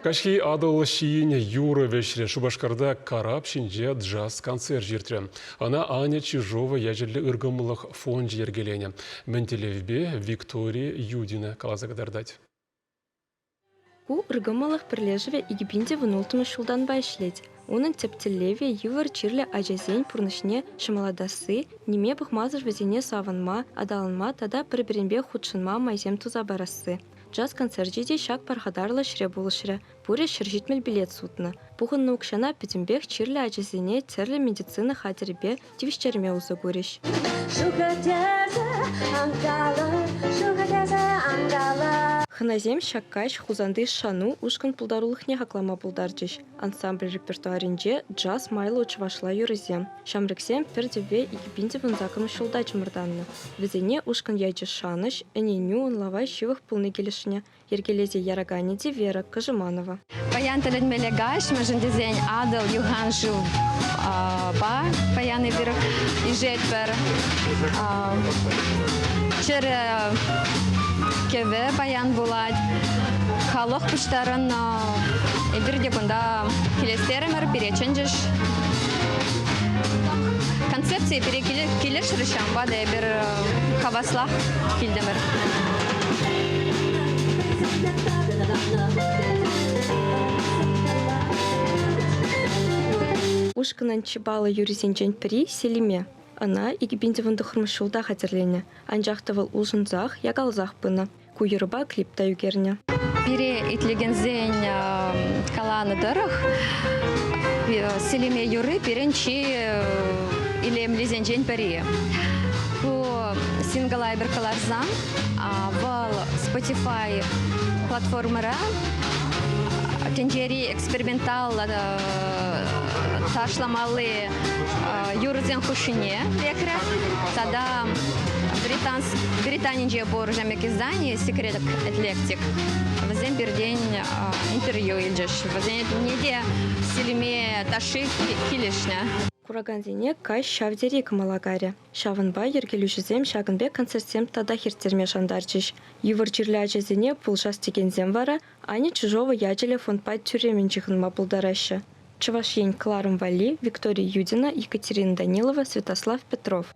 Каҫхи Атӑл ҫийӗн юрӑ вӗҫрӗ. Шупашкарта карап ҫинче джаз-концерт иртрӗ. Ӑна Аня Чижова ячӗллӗ ыркӑмӑллӑх фончӗ йӗркеленӗ. Мӗн тӗллевпе Виктория Юдина каласа кӑтартать. Ку ыркӑмӑллӑх пӗрлешӗвӗ 2016 ҫултанпа ӗҫлет. Унӑн тӗп тӗллевӗ йывӑр чирлӗ ачасен пурнӑҫне ҫӑмӑллатасси, ниме пӑхмасӑр вӗсене савӑнма, аталанма тата пӗр-пӗринпе хутшӑнма майсем туса парасси. Джаз концерчӗ те ҫак пархатарлӑ ӗҫре пулӑшрӗ. Пурӗ 170 билет сутнӑ. Пухӑннӑ укҫана пӗтӗмпех чирлӗ ачасене тӗрлӗ медицина хатӗрӗпе тивӗҫтерме усӑ курӗҫ. Хӑнасем ҫак каҫ Хусанти Шану ушкӑн пултарулӑхне хаклама пултарчӗҫ. Ансамбль репертуарӗнче джаз майлӑ чӑвашла юрӑсем. Ҫамрӑксем пӗр тӗвве 2018 ҫулта чӑмӑртаннӑ. Вӗсене ушкӑн ячӗ шанӑҫ, ӗненӳ ӑнлава ҫывӑх пулни килӗшнӗ. Йӗркелесе яраканӗ те Вера Кожеманова. Паян тӗлӗнмелле каҫ, мӗншӗн тесен Атӑл юхан шывпа паян эпир ишетпӗр. Чӗрӗ кӗвӗ паян пулать. Халӑх пуҫтарӑннӑ. Эпир те кунта килес терӗмӗр, пире чӗнчӗҫ. Концепци пире килӗшрӗ, ҫавӑнпа та эпир хаваслах килтӗмӗр. Ушкӑнӑн чи паллӑ юррисенчен пӗри Селиме. Ӑна 2019 ҫулта хатӗрленӗ, анчах та вӑл улшӑнсах, якалсах пынӑ. Ку юрӑпа клип та ӳкернӗ. Пире итлекенсен каланӑ тӑрӑх, Селиме юрри пирӗн чи илемлисенчен пӗри. Ку сингла эпир кӑларсан, вӑл Spotify платформӑра тӗнчери эксперименталлӑ ташламалли юрӑсен хушшине лекрӗ тата Британинче пур Жамик издани «Секрет эклектик». Вӗсем пиртен интервью илчӗҫ. Вӗсене те Селиме ташши килӗшнӗ. Куракансене каҫ ҫав тери кӑмӑла кайрӗ. Ҫавӑнпа йӗркелӳҫӗсем ҫакӑн пек концертсем татах ирттерме шантарчӗҫ. Йывӑр чирлӗ ачасене пулӑшас текенсем вара Аня Чижова ячӗллӗ фондпа тӳрремӗн ҫыхӑнма пултараҫҫӗ. Чӑваш Ен кӑларӑм валли Виктория Юдина, Екатерина Данилова, Святослав Петров.